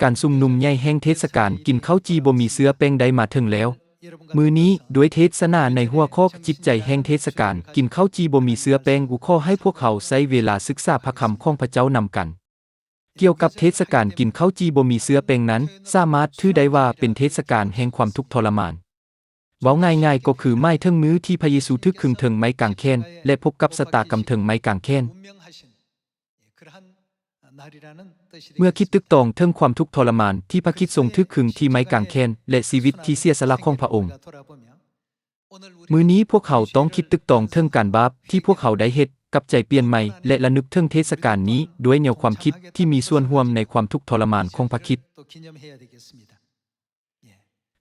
ການຊຸມນຸມໃຫຍ່ແຫ່ງເທດສະການກິນເຂົ້າຈີ່ບໍ່ມີເຊື້ອແປ້ງໄດ້ມາເຖິງແລ້ວ. ມື້ນີ້, ດ້ວຍເທດສະໜາໃນຫົວຂໍ້ ຈິດໃຈແຫ່ງເທດສະການກິນເຂົ້າຈີ່ບໍ່ມີເຊື້ອແປ້ງ, ຂໍໃຫ້ພວກເຮົາໃຊ້ເວລາສຶກສາພະຄຳຂອງພະເຈົ້ານຳກັນ. ກ່ຽວກັບເທດສະການກິນເຂົ້າຈີ່ບໍ່ມີເຊື້ອແປ້ງນັ້ນ, ສາມາດຖືໄດ້ວ່າເປັນເທດສະການແຫ່ງຄວາມທຸກທໍລະມານ. ເວົ້າງ່າຍໆກໍຄືໝາຍເຖິງມື້ທີ່ພະເຢຊູຖືກຂຶງເທິງໄມ້ກາງແຂນ ແລະ ພົບກັບຊະຕາກຳເທິງໄມ້ກາງແຂນ. ເມື່ອຄິດຕຶກຕອງເຖິງຄວາມທຸກທໍລະມານທີ່ພະຄຣິດຊົງຖືກຂຶງທີ່ໄມ້ກາງແຂນ ແລະ ຊີວິດທີ່ເສຍສະຫຼະຂອງພະອົງ, ມື້ນີ້ພວກເຮົາຕ້ອງຄິດຕຶກຕອງເຖິງການບາບທີ່ພວກເຮົາໄດ້ເຮັດ, ກັບໃຈປ່ຽນໃໝ່ ແລະ ລະນຶກເຖິງເທດສະການນີ້ດ້ວຍແນວຄວາມຄິດທີ່ມີສ່ວນຮ່ວມໃນຄວາມທຸກທໍລະມານຂອງພະຄຣິດ.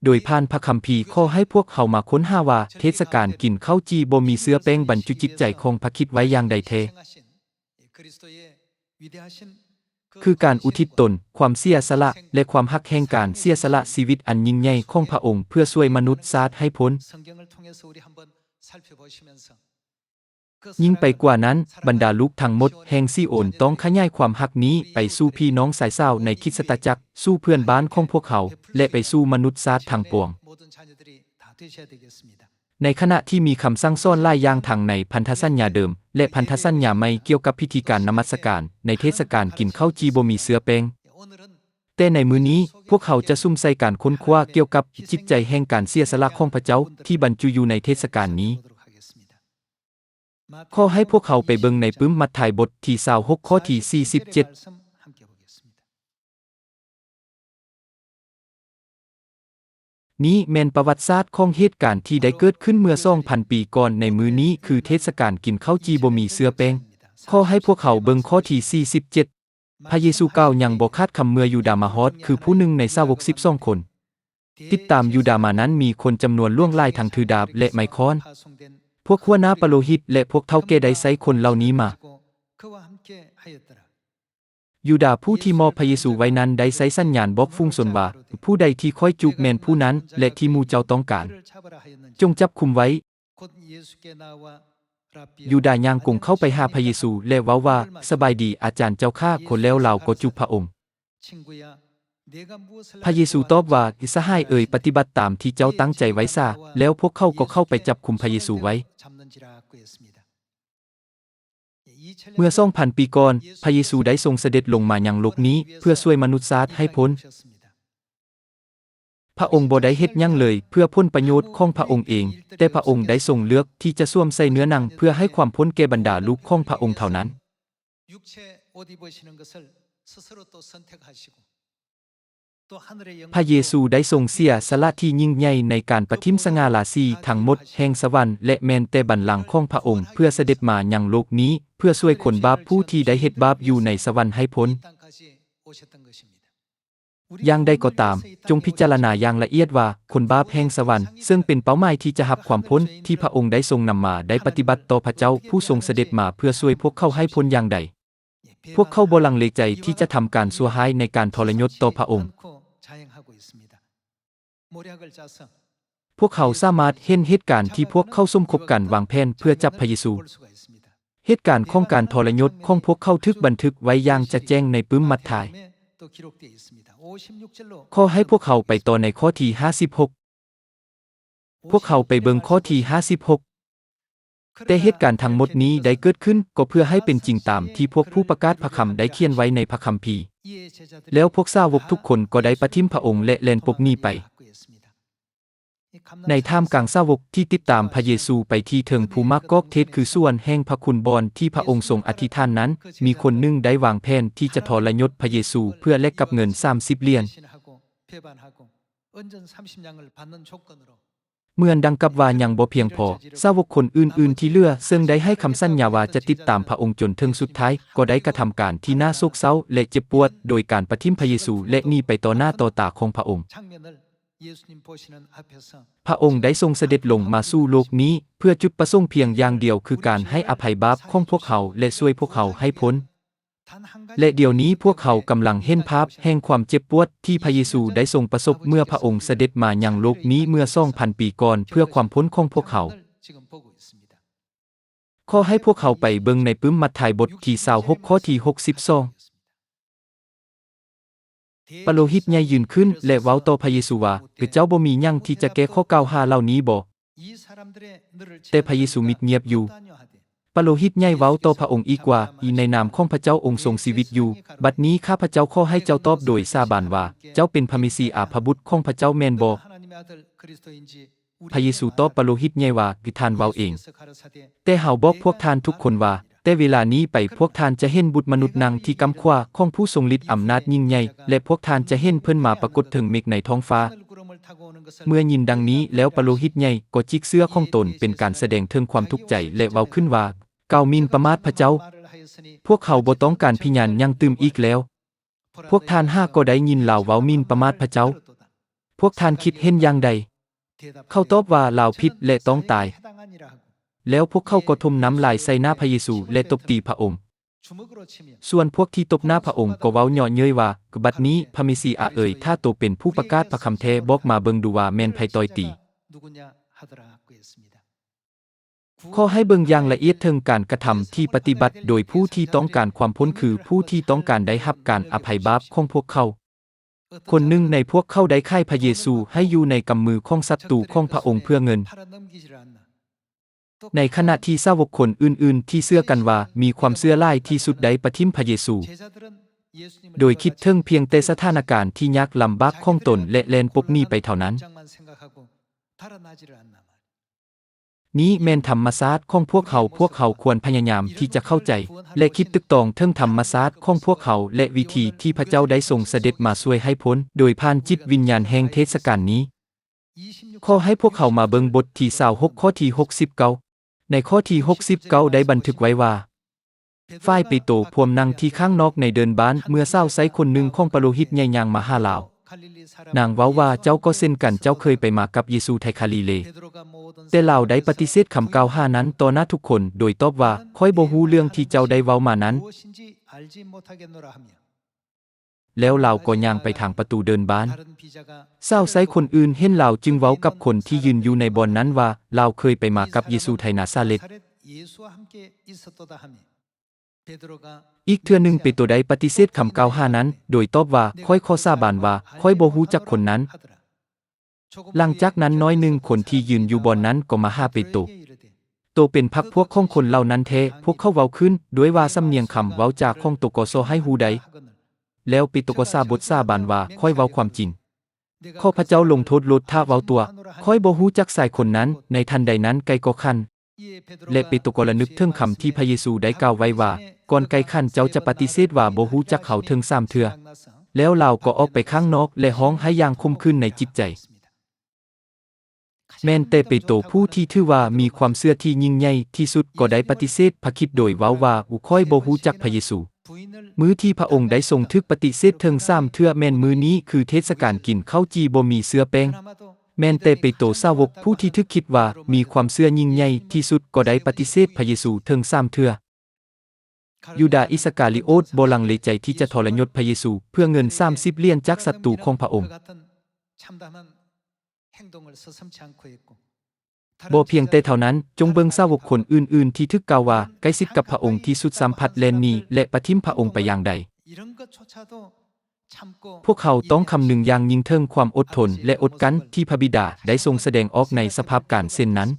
ໂດຍຜ່ານພະຄຳພີ, ຂໍໃຫ້ພວກເຮົາມາຄົ້ນຫາວ່າເທດສະການກິນເຂົ້າຈີ່ບໍ່ມີເຊື້ອແປ້ງບັນຈຸຈິດໃຈຂອງພະຄຣິດໄວ້ຢ່າງໃດແທ້. ຄືການອຸທິດຕົນ, ຄວາມເສຍສະຫຼະ ແລະ ຄວາມຮັກແຫ່ງການເສຍສະຫຼະຊີວິດອັນຍິ່ງໃຫຍ່ຂອງພະອົງເພື່ອຊ່ວຍມະນຸດຊາດໃຫ້ພົ້ນ. ຍິ່ງໄປກວ່ານັ້ນ, ບັນດາລູກທັງໝົດແຫ່ງຊີໂອນຕ້ອງຂະຫຍາຍຄວາມຮັກນີ້ໄປສູ່ພີ່ນ້ອງຊາຍສາວໃນຄຣິສຕະຈັກ, ສູ່ເພື່ອນບ້ານຂອງພວກເຮົາ ແລະ ໄປສູ່ມະນຸດຊາດທັງປວງ. ໃນຂະນະທີ່ມີຄຳສັ່ງສອນຫຼາຍຢ່າງທັງໃນພັນທະສັນຍາເດີມ ແລະ ພັນທະສັນຍາໃໝ່ກ່ຽວກັບພິທີການນະມັດສະການໃນເທດສະການກິນເຂົ້າຈີ່ບໍ່ມີເຊື້ອແປ້ງ, ແຕ່ໃນມື້ນີ້ພວກເຮົາຈະສຸມໃສ່ການຄົ້ນຄວ້າກ່ຽວກັບຈິດໃຈແຫ່ງການເສຍສະຫຼະຂອງພະເຈົ້າທີ່ບັນຈຸຢູ່ໃນເທດສະການນີ້. ຂໍໃຫ້ພວກເຮົາໄປເບິ່ງໃນປຶ້ມມັດທາຍບົດທີຊາວຫົກ ຂໍ້ທີສີ່ສິບເຈັດ. ນີ້ແມ່ນປະຫວັດສາດຂອງເຫດການທີ່ໄດ້ເກີດຂຶ້ນເມື່ອສອງພັນປີກ່ອນ. ໃນມື້ນີ້ຄືເທດສະການກິນເຂົ້າຈີ່ບໍ່ມີເຊື້ອແປ້ງ. ຂໍໃຫ້ພວກເຮົາເບິ່ງຂໍ້ທີສີ່ສິບເຈັດ. ພະເຢຊູກ່າວຢ່າງບໍ່ຂາດຄຳເມື່ອຢູດາມາຮອດ, ຄືຜູ້ໜຶ່ງໃນສາວົກສິບສອງຄົນ. ຕິດຕາມຢູດາມານັ້ນມີຄົນຈຳນວນຫຼວງຫຼາຍທັງຖືດາບ ແລະ ໄມ້ຄ້ອນ. ພວກຫົວໜ້າປະໂລຫິດ ແລະ ພວກເຖົ້າແກ່ໄດ້ໃຊ້ຄົນເຫຼົ່ານີ້ມາ. ຢູດາຜູ້ທີ່ມອບພະເຢຊູໄວ້ນັ້ນໄດ້ໃຊ້ສັນຍານບອກຝູງຊົນວ່າ, ຜູ້ໃດທີ່ຂ້ອຍຈູບແມ່ນຜູ້ນັ້ນ ແລະ ທີ່ໝູ່ເຈົ້າຕ້ອງການ, ຈົ່ງຈັບກຸມໄວ້. ຢູດາຍ່າງກົງເຂົ້າໄປຫາພະເຢຊູ ແລະ ເວົ້າວ່າ, ສະບາຍດີ, ອາຈານເຈົ້າຂ້າ, ແລ້ວລາວກໍຈູບພະອົງ. ພະເຢຊູຕອບວ່າ, ສະຫາຍເອີຍ, ປະຕິບັດຕາມທີ່ເຈົ້າຕັ້ງໃຈໄວ້ຊະ. ແລ້ວພວກເຂົາກໍເຂົ້າໄປຈັບກຸມພະເຢຊູໄວ້. ເມື່ອສອງພັນປີກ່ອນ, ພະເຢຊູໄດ້ຊົງສະເດັດລົງມາຍັງໂລກນີ້ເພື່ອຊ່ວຍມະນຸດຊາດໃຫ້ພົ້ນ. ພະອົງບໍ່ໄດ້ເຮັດຫຍັງເລີຍເພື່ອຜົນປະໂຫຍດຂອງພະອົງເອງ, ແຕ່ພະອົງໄດ້ຊົງເລືອກທີ່ຈະສວມໃສ່ເນື້ອໜັງເພື່ອໃຫ້ຄວາມພົ້ນແກ່ບັນດາລູກຂອງພະອົງເທົ່ານັ້ນ. ພະເຢຊູໄດ້ຊົງເສຍສະຫຼະທີ່ຍິ່ງໃຫຍ່ໃນການປະຖິ້ມສະຫງ່າລາສີທັງໝົດແຫ່ງສະຫວັນ ແລະ ແມ່ນແຕ່ບັນລັງຂອງພະອົງ ເພື່ອສະເດັດມາຍັງໂລກນີ້ ເພື່ອຊ່ວຍຄົນບາບຜູ້ທີ່ໄດ້ເຮັດບາບຢູ່ໃນສະຫວັນໃຫ້ພົ້ນ. ຢ່າງໃດກໍຕາມ, ຈົ່ງພິຈາລະນາຢ່າງລະອຽດວ່າ ຄົນບາບແຫ່ງສະຫວັນ, ເຊິ່ງເປັນເປົ້າໝາຍທີ່ຈະຮັບຄວາມພົ້ນທີ່ພະອົງໄດ້ຊົງນຳມາ, ໄດ້ປະຕິບັດຕໍ່ພະເຈົ້າຜູ້ຊົງສະເດັດມາເພື່ອຊ່ວຍພວກເຂົາໃຫ້ພົ້ນຢ່າງໃດ. ພວກເຂົາບໍ່ລັງເລໃຈທີ່ຈະທຳການຊົ່ວຮ້າຍໃນການທໍລະຍົດຕໍ່ພະອົງ. ພວກເຮົາສາມາດເຫັນເຫດການທີ່ພວກເຂົາສົມຄົບກັນວາງແຜນເພື່ອຈັບພະເຢຊູ. ເຫດການຂອງການທໍລະຍົດຂອງພວກເຂົາຖືກບັນທຶກໄວ້ຢ່າງຈະແຈ້ງໃນປຶ້ມມັດທາຍ. ຂໍໃຫ້ພວກເຮົາໄປຕໍ່ໃນຂໍ້ທີຫ້າສິບຫົກ. ພວກເຮົາໄປເບິ່ງຂໍ້ທີຫ້າສິບຫົກ. ແຕ່ເຫດການທັງໝົດນີ້ໄດ້ເກີດຂຶ້ນກໍເພື່ອໃຫ້ເປັນຈິງຕາມທີ່ພວກຜູ້ປະກາດພະຄຳໄດ້ຂຽນໄວ້ໃນພະຄຳພີ. ແລ້ວພວກສາວົກທຸກຄົນກໍໄດ້ປະຖິ້ມພະອົງ ແລະ ແລ່ນປົບໜີໄປ. ໃນທ່າມກາງສາວົກທີ່ຕິດຕາມພະເຢຊູໄປທີ່ເທິງພູໝາກກອກເທດ ຄືສວນແຫ່ງພະຄຸນ ບ່ອນທີ່ພະອົງຊົງອະທິຖານນັ້ນ, ມີຄົນໜຶ່ງໄດ້ວາງແຜນທີ່ຈະທໍລະຍົດພະເຢຊູເພື່ອແລກກັບເງິນສາມສິບຫຼຽນ. ເໝືອນດັ່ງກັບວ່າຍັງບໍ່ພຽງພໍ, ສາວົກຄົນອື່ນໆທີ່ເຫຼືອເຊິ່ງໄດ້ໃຫ້ຄຳສັນຍາວ່າຈະຕິດຕາມພະອົງຈົນເຖິງສຸດທ້າຍ, ກໍໄດ້ກະທຳການທີ່ໜ້າໂສກເສົ້າ ແລະ ເຈັບປວດ ໂດຍການປະຖິ້ມພະເຢຊູ ແລະ ໜີໄປຕໍ່ໜ້າຕໍ່ຕາຂອງພະອົງ. ພະອົງໄດ້ຊົງສະເດັດລົງມາສູ່ໂລກນີ້ເພື່ອຈຸດປະສົງພຽງຢ່າງດຽວ ຄືການໃຫ້ອະໄພບາບຂອງພວກເຮົາ ແລະ ຊ່ວຍພວກເຮົາໃຫ້ພົ້ນ. ແລະ ດຽວນີ້ພວກເຮົາກຳລັງເຫັນພາບແຫ່ງຄວາມເຈັບປວດທີ່ພະເຢຊູໄດ້ຊົງປະສົບເມື່ອພະອົງສະເດັດມາຍັງໂລກນີ້ເມື່ອສອງພັນປີກ່ອນເພື່ອຄວາມພົ້ນຂອງພວກເຮົາ. ຂໍໃຫ້ພວກເຮົາໄປເບິ່ງໃນປຶ້ມມັດທາຍບົດທີຊາວຫົກ ຂໍ້ທີຫົກສິບສອງ. ປະໂລຫິດໃຫຍ່ຢືນຂຶ້ນ ແລະ ເວົ້າຕໍ່ພະເຢຊູວ່າ, ເຈົ້າບໍ່ມີຫຍັງທີ່ຈະແກ້ຂໍ້ກ່າວຫາເຫຼົ່ານີ້ບໍ? ແຕ່ພະເຢຊູມິດງຽບຢູ່. ປະໂລຫິດໃຫຍ່ເວົ້າຕໍ່ພະອົງອີກວ່າ, ໃນນາມຂອງພະເຈົ້າອົງຊົງຊີວິດຢູ່, ບັດນີ້ຂ້າພະເຈົ້າຂໍໃຫ້ເຈົ້າຕອບໂດຍສາບານວ່າ ເຈົ້າເປັນພະເມຊີອາ ພະບຸດຂອງພະເຈົ້າແມ່ນບໍ່? ພະເຢຊູຕອບປະໂລຫິດໃຫຍ່ວ່າ, ທ່ານເວົ້າເອງ. ແຕ່ເຮົາບອກພວກທ່ານທຸກຄົນວ່າ, ແຕ່ເວລານີ້ໄປພວກທ່ານຈະເຫັນບຸດມະນຸດນັ່ງທີ່ກ້ຳຂວາຂອງຜູ້ຊົງລິດອຳນາດຍິ່ງໃຫຍ່, ແລະ ພວກທ່ານຈະເຫັນເພິ່ນມາປາກົດເທິງເມກໃນທ້ອງຟ້າ. ເມື່ອຍິນດັ່ງນີ້ແລ້ວ ປະໂລຫິດໃຫຍ່ກໍຈິກເສື້ອຂອງຕົນເປັນການສະແດງເຖິງຄວາມທຸກໃຈ ແລະ ເວົ້າຂຶ້ນວ່າ, ເຈົ້າໝິ່ນປະມາດພະເຈົ້າ. ພວກເຮົາບໍ່ຕ້ອງການພະຍານຫຍັງຕື່ມອີກແລ້ວ. ພວກທ່ານຫາກໍໄດ້ຍິນລາວເວົ້າໝິ່ນປະມາດພະເຈົ້າ. ພວກທ່ານຄິດເຫັນຢ່າງໃດ? ເຂົາຕອບວ່າ, ລາວຜິດ ແລະ ຕ້ອງຕາຍ. ແລ້ວພວກເຂົາກໍຖົມນ້ຳລາຍໃສ່ໜ້າພະເຢຊູ ແລະ ຕົບຕີພະອົງ. ສ່ວນພວກທີ່ຕົບໜ້າພະອົງກໍເວົ້າເຍາະເຍີ້ຍວ່າ, ບັດນີ້ພະເມຊີອາເອີຍ, ຖ້າໂຕເປັນຜູ້ປະກາດພະຄຳແທ້, ບອກມາເບິ່ງດູວ່າແມ່ນໃຜຕ່ອຍຕີ. ຂໍໃຫ້ເບິ່ງຢ່າງລະອຽດເຖິງການກະທຳທີ່ປະຕິບັດໂດຍຜູ້ທີ່ຕ້ອງການຄວາມພົ້ນ, ຄືຜູ້ທີ່ຕ້ອງການໄດ້ຮັບການອະໄພບາບຂອງພວກເຂົາ. ຄົນໜຶ່ງໃນພວກເຂົາໄດ້ຂາຍພະເຢຊູໃຫ້ຢູ່ໃນກຳມືຂອງສັດຕູຂອງພະອົງເພື່ອເງິນ. ໃນຂະນະທີ່ສາວົກຄົນອື່ນໆທີ່ເຊື່ອກັນວ່າມີຄວາມເຊື່ອຫຼາຍທີ່ສຸດໄດ້ປະຖິ້ມພະເຢຊູ, ໂດຍຄິດເຖິງພຽງແຕ່ສະຖານະການທີ່ຍາກລຳບາກຂອງຕົນ ແລະ ແລ່ນປົບໜີໄປເທົ່ານັ້ນ. ນີ້ແມ່ນທຳມະຊາດຂອງພວກເຮົາ, ພວກເຮົາຄວນພະຍາຍາມທີ່ຈະເຂົ້າໃຈ ແລະ ຄິດຕຶກຕອງເຖິງທຳມະຊາດຂອງພວກເຮົາ ແລະ ວິທີທີ່ພະເຈົ້າໄດ້ຊົງສະເດັດມາຊ່ວຍໃຫ້ພົ້ນ ໂດຍຜ່ານຈິດວິນຍານແຫ່ງເທດສະການນີ້. ຂໍໃຫ້ພວກເຮົາມາເບິ່ງບົດທີຊາວຫົກ ຂໍ້ທີຫົກສິບເກົ້າ. ໃນຂໍ້ທີຫົກສິບເກົ້າໄດ້ບັນທຶກໄວ້ວ່າ, ຝ່າຍເປໂຕພວມນັ່ງທີ່ຂ້າງນອກໃນເດີ່ນບ້ານ ເມື່ອຊາວໃຊ້ຄົນໜຶ່ງຂອງປະໂລຫິດໃຫຍ່ຍ່າງມາຫາລາວ. ນາງເວົ້າວ່າ, ເຈົ້າກໍເຊັ່ນກັນ, ເຈົ້າເຄີຍໄປມາກັບເຢຊູໄທຄາລີເລ. ແຕ່ລາວໄດ້ປະຕິເສດຄຳກ່າວຫານັ້ນຕໍ່ໜ້າທຸກຄົນ, ໂດຍຕອບວ່າ, ຂ້ອຍບໍ່ຮູ້ເລື່ອງທີ່ເຈົ້າໄດ້ເວົ້າມານັ້ນ. ແລ້ວລາວກໍຍ່າງໄປທາງປະຕູເດີ່ນບ້ານ. ຊາວໃຊ້ຄົນອື່ນເຫັນລາວຈຶ່ງເວົ້າກັບຄົນທີ່ຢືນຢູ່ໃນບ່ອນນັ້ນວ່າ, ລາວເຄີຍໄປມາກັບເຢຊູໄທນາຊາເລັດ. ອີກເທື່ອໜຶ່ງເປໂຕໄດ້ປະຕິເສດຄຳກ່າວຫານັ້ນ, ໂດຍຕອບວ່າ, ຂ້ອຍຂໍສາບານວ່າ, ຂ້ອຍບໍ່ຮູ້ຈັກຄົນນັ້ນ. ຫຼັງຈາກນັ້ນໜ້ອຍໜຶ່ງ, ຄົນທີ່ຢືນຢູ່ບ່ອນນັ້ນກໍມາຫາເປໂຕ. ໂຕເປັນພັກພວກຂອງຄົນເຫຼົ່ານັ້ນແທ້, ພວກເຂົາເວົ້າຂຶ້ນ, ດ້ວຍວ່າສຳນຽງຄຳເວົ້າຈາຂອງໂຕກໍສໍໃຫ້ຮູ້ໄດ້. ແລ້ວເປໂຕກໍສາບົດສາບານວ່າ, ຂ້ອຍເວົ້າຄວາມຈິງ. ຂໍພະເຈົ້າລົງໂທດໂລດຖ້າເວົ້າຕົວະ. ຂ້ອຍບໍ່ຮູ້ຈັກຊາຍຄົນນັ້ນ. ໃນທັນໃດນັ້ນໄກ່ກໍຂັນ. ແລະ ເປໂຕກໍລະນຶກເຖິງຄຳທີ່ພະເຢຊູໄດ້ກ່າວໄວ້ວ່າ, ກ່ອນໄກ່ຂັນເຈົ້າຈະປະຕິເສດວ່າບໍ່ຮູ້ຈັກເຮົາເຖິງສາມເທື່ອ. ແລ້ວລາວກໍອອກໄປຂ້າງນອກ ແລະ ຮ້ອງໄຫ້ຢ່າງຂົມຂື່ນໃນຈິດໃຈ. ແມ່ນແຕ່ເປໂຕຜູ້ທີ່ຖືວ່າມີຄວາມເຊື່ອທີ່ຍິ່ງໃຫຍ່ທີ່ສຸດກໍໄດ້ປະຕິເສດພະຄຣິດໂດຍເວົ້າວ່າ, ຂ້ອຍບໍ່ຮູ້ຈັກພະເຢຊູ. ມື້ທີ່ພະອົງໄດ້ຊົງຖືກປະຕິເສດເຖິງສາມເທື່ອແມ່ນມື້ນີ້ຄືເທດສະການກິນເຂົ້າຈີ່ບໍ່ມີເຊື້ອແປ້ງ. ແມ່ນແຕ່ເປໂຕສາວົກຜູ້ທີ່ຖືກຄິດວ່າມີຄວາມເຊື່ອຍິ່ງໃຫຍ່ທີ່ສຸດກໍໄດ້ປະຕິເສດພະເຢຊູເຖິງສາມເທື່ອ. ຢູດາອິດສະກາລິໂອດບໍ່ລັງເລໃຈທີ່ຈະທໍລະຍົດພະເຢຊູເພື່ອເງິນສາມສິບຫຼຽນຈາກສັດຕູຂອງພະອົງ. ບໍ່ພຽງແຕ່ເທົ່ານັ້ນ, ຈົ່ງເບິ່ງສາວົກຄົນອື່ນໆທີ່ຖືກກ່າວວ່າໃກ້ຊິດກັບພະອົງທີ່ສຸດຊ້ຳພັດແລ່ນໜີ ແລະ ປະຖິ້ມພະອົງໄປຢ່າງໃດ. ພວກເຮົາຕ້ອງຄຳນຶງຢ່າງຍິ່ງເຖິງຄວາມອົດທົນ ແລະ ອົດກັ້ນທີ່ພະບິດາໄດ້ຊົງສະແດງອອກໃນສະພາບການເຊັ່ນນັ້ນ.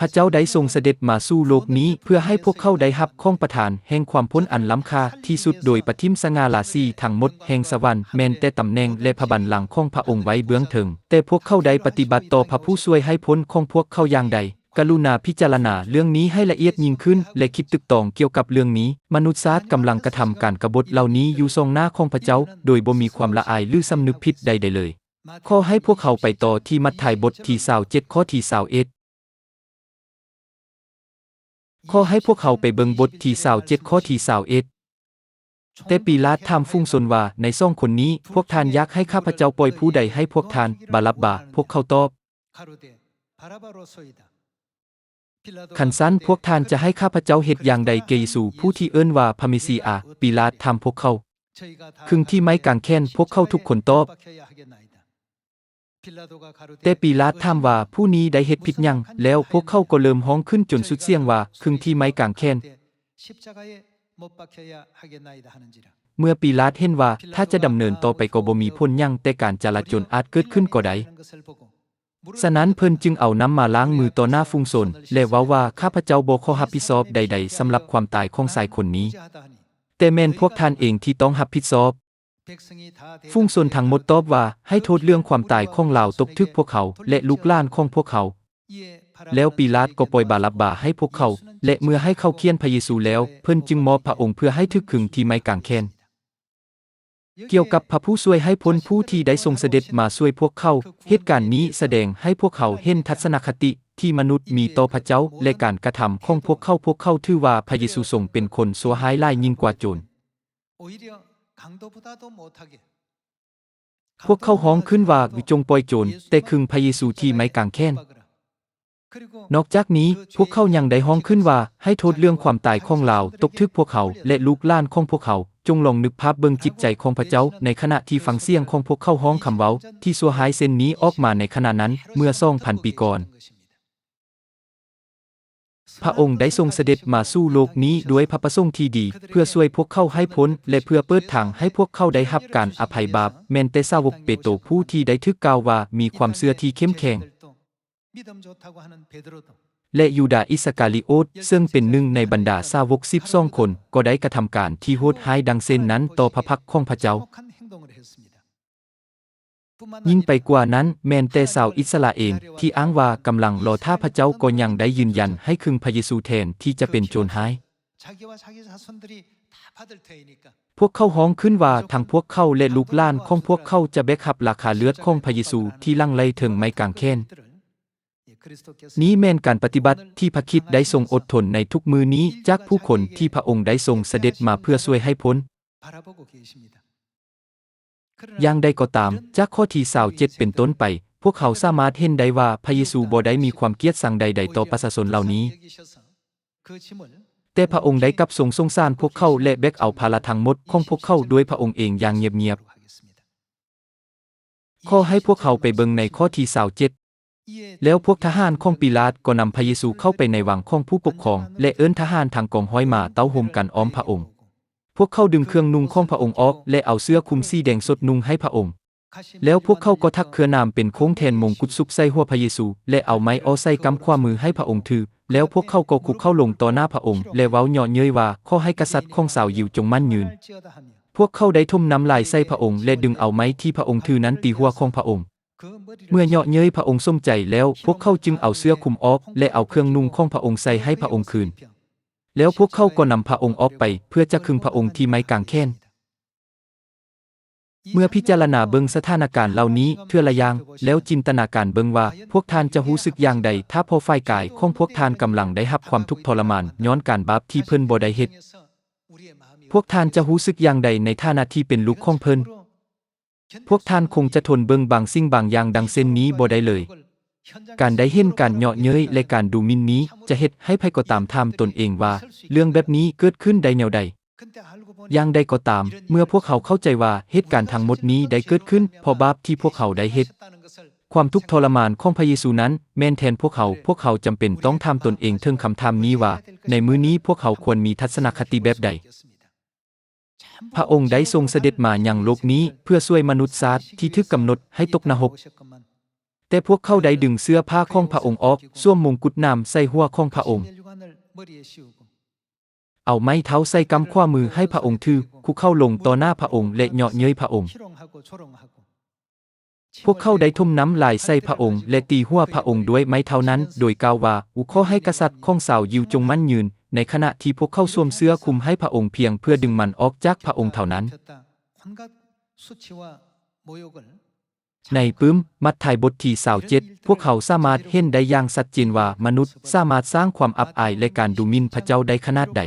ພະເຈົ້າໄດ້ຊົງສະເດັດມາສູ່ໂລກນີ້ເພື່ອໃຫ້ພວກເຂົາໄດ້ຮັບຂອງປະທານແຫ່ງຄວາມພົ້ນອັນລ້ຳຄ່າທີ່ສຸດໂດຍປະຖິ້ມສະຫງ່າລາສີທັງໝົດແຫ່ງສະຫວັນ, ແມ່ນແຕ່ຕຳແໜ່ງ ແລະ ພະບັນລັງຂອງພະອົງໄວ້ເບື້ອງເທິງ, ແຕ່ພວກເຂົາໄດ້ປະຕິບັດຕໍ່ພະຜູ້ຊ່ວຍໃຫ້ພົ້ນຂອງພວກເຂົາຢ່າງໃດ. ກະລຸນາພິຈາລະນາເລື່ອງນີ້ໃຫ້ລະອຽດຍິ່ງຂຶ້ນ ແລະ ຄິດຕຶກຕອງກ່ຽວກັບເລື່ອງນີ້. ມະນຸດຊາດກຳລັງກະທຳການກະບົດເຫຼົ່ານີ້ຢູ່ສ່ອງໜ້າຂອງພະເຈົ້າ ໂດຍບໍ່ມີຄວາມລະອາຍ ຫຼື ສຳນຶກຜິດໃດໆເລີຍ. ຂໍໃຫ້ພວກເຮົາໄປຕໍ່ທີ່ມັດທາຍບົດທີຊາວເຈັດ ຂໍ້ທີຊາວເອັດ. ຂໍໃຫ້ພວກເຮົາໄປເບິ່ງບົດທີຊາວເຈັດ ຂໍ້ທີຊາວເອັດ. ແຕ່ປີລາດຖາມຝູງຊົນວ່າ, ໃນສອງຄົນນີ້, ພວກທ່ານຢາກໃຫ້ຂ້າພະເຈົ້າປ່ອຍຜູ້ໃດໃຫ້ພວກທ່ານ? ບາຣັບບາ. ພວກເຂົາຕອບ, ຄັນຊັ້ນພວກທ່ານຈະໃຫ້ຂ້າພະເຈົ້າເຮັດຢ່າງໃດແກ່ເຢຊູ ຜູ້ທີ່ເອີ້ນວ່າພະເມຊີອາ? ປີລາດຖາມພວກເຂົາ. ຄຶງທີ່ໄມ້ກາງແຂນ, ພວກເຂົາທຸກຄົນຕອບ. ແຕ່ປີລາດຖາມວ່າ, ຜູ້ນີ້ໄດ້ເຮັດຜິດຫຍັງ? ແລ້ວພວກເຂົາກໍເລີ່ມຮ້ອງຂຶ້ນຈົນສຸດສຽງວ່າ, ຄຶງທີ່ໄມ້ກາງແຂນ. ເມື່ອປີລາດເຫັນວ່າຖ້າຈະດຳເນີນຕໍ່ໄປກໍບໍ່ມີຜົນຫຍັງ, ແຕ່ການຈະລາຈົນອາດເກີດຂຶ້ນກໍໄດ້. ສະນັ້ນເພິ່ນຈຶ່ງເອົານ້ຳມາລ້າງມືຕໍ່ໜ້າຝູງຊົນ ແລະ ເວົ້າວ່າ, ຂ້າພະເຈົ້າບໍ່ຂໍຮັບຜິດຊອບໃດໆສຳລັບຄວາມຕາຍຂອງຊາຍຄົນນີ້, ແຕ່ແມ່ນພວກທ່ານເອງທີ່ຕ້ອງຮັບຜິດຊອບ. ຝູງຊົນທັງໝົດຕອບວ່າ, ໃຫ້ໂທດເລື່ອງຄວາມຕາຍຂອງລາວຕົກຖືກພວກເຮົາ ແລະ ລູກຫຼານຂອງພວກເຮົາ. ແລ້ວປີລາດກໍປ່ອຍບາຣັບບາໃຫ້ພວກເຂົາ, ແລະ ເມື່ອໃຫ້ເຂົາຂຽນພະເຢຊູແລ້ວ, ເພິ່ນຈຶ່ງມອບພະອົງເພື່ອໃຫ້ຖືກຄຶງທີ່ໄມ້ກາງແຂນ. ກ່ຽວກັບພະຜູ້ຊ່ວຍໃຫ້ພົ້ນຜູ້ທີ່ໄດ້ຊົງສະເດັດມາຊ່ວຍພວກເຂົາ, ເຫດການນີ້ສະແດງໃຫ້ພວກເຮົາເຫັນທັດສະນະຄະຕິທີ່ມະນຸດມີຕໍ່ພະເຈົ້າ ແລະ ການກະທຳຂອງພວກເຂົາ. ພວກເຂົາຖືວ່າພະເຢຊູຊົງເປັນຄົນຊົ່ວຮ້າຍຫຼາຍຍິ່ງກວ່າໂຈນ. ພວກເຂົາຮ້ອງຂຶ້ນວ່າ, ຈົ່ງປ່ອຍໂຈນ, ແຕ່ຄຶງພະເຢຊູທີ່ໄມ້ກາງແຂນ. ນອກຈາກນີ້, ພວກເຂົາຍັງໄດ້ຮ້ອງຂຶ້ນວ່າ, ໃຫ້ໂທດເລື່ອງຄວາມຕາຍຂອງລາວຕົກຖືກພວກເຮົາ ແລະ ລູກຫຼານຂອງພວກເຮົາ. ຈົ່ງລອງນຶກພາບເບິ່ງຈິດໃຈຂອງພະເຈົ້າ ໃນຂະນະທີ່ຟັງສຽງຂອງພວກເຂົາຮ້ອງຄຳເວົ້າທີ່ຊົ່ວຮ້າຍເຊັ່ນນີ້ອອກມາໃນຂະນະນັ້ນເມື່ອສອງພັນປີກ່ອນ. ພະອົງໄດ້ຊົງສະເດັດມາສູ່ໂລກນີ້ດ້ວຍພະປະສົງທີ່ດີ, ເພື່ອຊ່ວຍພວກເຂົາໃຫ້ພົ້ນ ແລະ ເພື່ອເປີດທາງໃຫ້ພວກເຂົາໄດ້ຮັບການອະໄພບາບ. ແມ່ນແຕ່ສາວົກເປໂຕຜູ້ທີ່ໄດ້ຖືກກ່າວວ່າມີຄວາມເຊື່ອທີ່ເຂັ້ມແຂງ, ແລະ ຢູດາອິດສະກາລິໂອດ, ເຊິ່ງເປັນໜຶ່ງໃນບັນດາສາວົກສິບສອງຄົນ, ກໍໄດ້ກະທຳການທີ່ໂຫດຮ້າຍດັ່ງເຊັ່ນນັ້ນຕໍ່ພະພັກຂອງພະເຈົ້າ. ຍິ່ງໄປກວ່ານັ້ນ, ແມ່ນແຕ່ຊາວອິດສະຣາເອນທີ່ອ້າງວ່າກຳລັງລໍຖ້າພະເຈົ້າກໍຍັງໄດ້ຢືນຢັນໃຫ້ຄຶງພະເຢຊູແທນທີ່ຈະເປັນໂຈນຮ້າຍ. ພວກເຂົາຮ້ອງຂຶ້ນວ່າ, ທັງພວກເຂົາ ແລະ ລູກຫຼານຂອງພວກເຂົາຈະແບກຮັບລາຄາເລືອດຂອງພະເຢຊູທີ່ຫຼັ່ງໄຫຼເທິງໄມ້ກາງແຂນ. ນີ້ແມ່ນການປະຕິບັດທີ່ພະຄຣິດໄດ້ຊົງອົດທົນໃນທຸກມື້ນີ້ຈາກຜູ້ຄົນທີ່ພະອົງໄດ້ຊົງສະເດັດມາເພື່ອຊ່ວຍໃຫ້ພົ້ນ. ຢ່າງໃດກໍຕາມ, ຈາກຂໍ້ທີຊາວເຈັດເປັນຕົ້ນໄປ, ພວກເຮົາສາມາດເຫັນໄດ້ວ່າພະເຢຊູບໍ່ໄດ້ມີຄວາມກຽດຊັງໃດໆຕໍ່ປະຊາຊົນເຫຼົ່ານີ້. ແຕ່ພະອົງໄດ້ກັບຊົງສົງສານພວກເຂົາ ແລະ ແບກເອົາພາລະທັງໝົດຂອງພວກເຂົາດ້ວຍພະອົງເອງຢ່າງງຽບໆ. ຂໍໃຫ້ພວກເຮົາໄປເບິ່ງໃນຂໍ້ທີຊາວເຈັດ. ແລ້ວພວກທະຫານຂອງປີລາດກໍນຳພະເຢຊູເຂົ້າໄປໃນວັງຂອງຜູ້ປົກຄອງ ແລະ ເອີ້ນທະຫານທັງກອງຮ້ອຍມາເຕົ້າໂຮມກັນອ້ອມພະອົງ. ພວກເຂົາດຶງເຄື່ອງນຸ່ງຂອງພະອົງອອກ ແລະ ເອົາເສື້ອຄຸມສີແດງສົດນຸ່ງໃຫ້ພະອົງ. ແລ້ວພວກເຂົາກໍຖັກເຄືອໜາມເປັນໂຄ້ງແທນມົງກຸດສຸບໃສ່ຫົວພະເຢຊູ ແລະ ເອົາໄມ້ເອົາໃສ່ກ້ຳຂວາມືໃຫ້ພະອົງຖື. ແລ້ວພວກເຂົາກໍຄຸກເຂົ່າລົງຕໍ່ໜ້າພະອົງ ແລະ ເວົ້າເຍາະເຍີ້ຍວ່າ, ຂໍໃຫ້ກະສັດຂອງຊາວຢິວຈົ່ງໝັ້ນຍືນ. ພວກເຂົາໄດ້ຖົມນ້ຳລາຍໃສ່ພະອົງ ແລະ ດຶງເອົາໄມ້ທີ່ພະອົງຖືນັ້ນຕີຫົວຂອງພະອົງ. ເມື່ອເຍາະເຍີ້ຍພະອົງສົມໃຈແລ້ວ, ພວກເຂົາຈຶ່ງເອົາເສື້ອຄຸມອອກ ແລະ ເອົາເຄື່ອງນຸ່ງຂອງພະອົງໃສ່ໃຫ້ພະອົງຄືນ. ແລ້ວພວກເຂົາກໍນຳພະອົງອອກໄປ ເພື່ອຈະຄຶງພະອົງທີ່ໄມ້ກາງແຂນ. ເມື່ອພິຈາລະນາເບິ່ງສະຖານະການເຫຼົ່ານີ້ເທື່ອລະຢ່າງ, ແລ້ວຈິນຕະນາການເບິ່ງວ່າ ພວກທ່ານຈະຮູ້ສຶກຢ່າງໃດ ຖ້າພໍ່ຝ່າຍກາຍຂອງພວກທ່ານກຳລັງໄດ້ຮັບຄວາມທຸກທໍລະມານຍ້ອນການບາບທີ່ເພິ່ນບໍ່ໄດ້ເຮັດ? ພວກທ່ານຈະຮູ້ສຶກຢ່າງໃດໃນຖານະທີ່ເປັນລູກຂອງເພິ່ນ? ພວກທ່ານຄົງຈະທົນເບິ່ງບາງສິ່ງບາງຢ່າງດັ່ງເຊັ່ນນີ້ບໍ່ໄດ້ເລີຍ. ການໄດ້ເຫັນການເຍາະເຍີ້ຍ ແລະ ການດູໝິ່ນນີ້ ຈະເຮັດໃຫ້ໃຜກໍຕາມຖາມຕົນເອງວ່າ, ເລື່ອງແບບນີ້ເກີດຂຶ້ນໄດ້ແນວໃດ? ຢ່າງໃດກໍຕາມ, ເມື່ອພວກເຮົາເຂົ້າໃຈວ່າເຫດການທັງໝົດນີ້ໄດ້ເກີດຂຶ້ນເພາະບາບທີ່ພວກເຮົາໄດ້ເຮັດ, ຄວາມທຸກທໍລະມານຂອງພະເຢຊູນັ້ນແມ່ນແທນພວກເຮົາ, ພວກເຮົາຈຳເປັນຕ້ອງຖາມຕົນເອງເຖິງຄຳຖາມນີ້ວ່າ, ໃນມື້ນີ້ພວກເຮົາຄວນມີທັດສະນະຄະຕິແບບໃດ? ພະອົງໄດ້ຊົງສະເດັດມາຍັງໂລກນີ້ເພື່ອຊ່ວຍມະນຸດຊາດທີ່ຖືກກຳນົດໃຫ້ຕົກນະຮົກ. ແຕ່ພວກເຂົາໄດ້ດຶງເສື້ອຜ້າຂອງພະອົງອອກ, ສວມມົງກຸດໜາມໃສ່ຫົວຂອງພະອົງ, ເອົາໄມ້ເທົ້າໃສ່ກ້ຳຂວາມືໃຫ້ພະອົງຖື, ຄຸກເຂົ່າລົງຕໍ່ໜ້າພະອົງ ແລະ ເຍາະເຍີ້ຍພະອົງ. ພວກເຂົາໄດ້ຖົມນ້ຳລາຍໃສ່ພະອົງ ແລະ ຕີຫົວພະອົງດ້ວຍໄມ້ເທົ້ານັ້ນ ໂດຍກ່າວວ່າ, ຂໍໃຫ້ກະສັດຂອງຊາວຢິວຈົ່ງໝັ້ນຍືນ, ໃນຂະນະທີ່ພວກເຂົາສວມເສື້ອຄຸມໃຫ້ພະອົງພຽງເພື່ອດຶງມັນອອກຈາກພະອົງເທົ່ານັ້ນ. ໃນປຶ້ມມັດທາຍບົດທີຊາວເຈັດ, ພວກເຮົາສາມາດເຫັນໄດ້ຢ່າງຊັດເຈນວ່າມະນຸດສາມາດສ້າງຄວາມອັບອາຍ ແລະ ການດູໝິ່ນພະເຈົ້າໄດ້ຂະໜາດໃດ.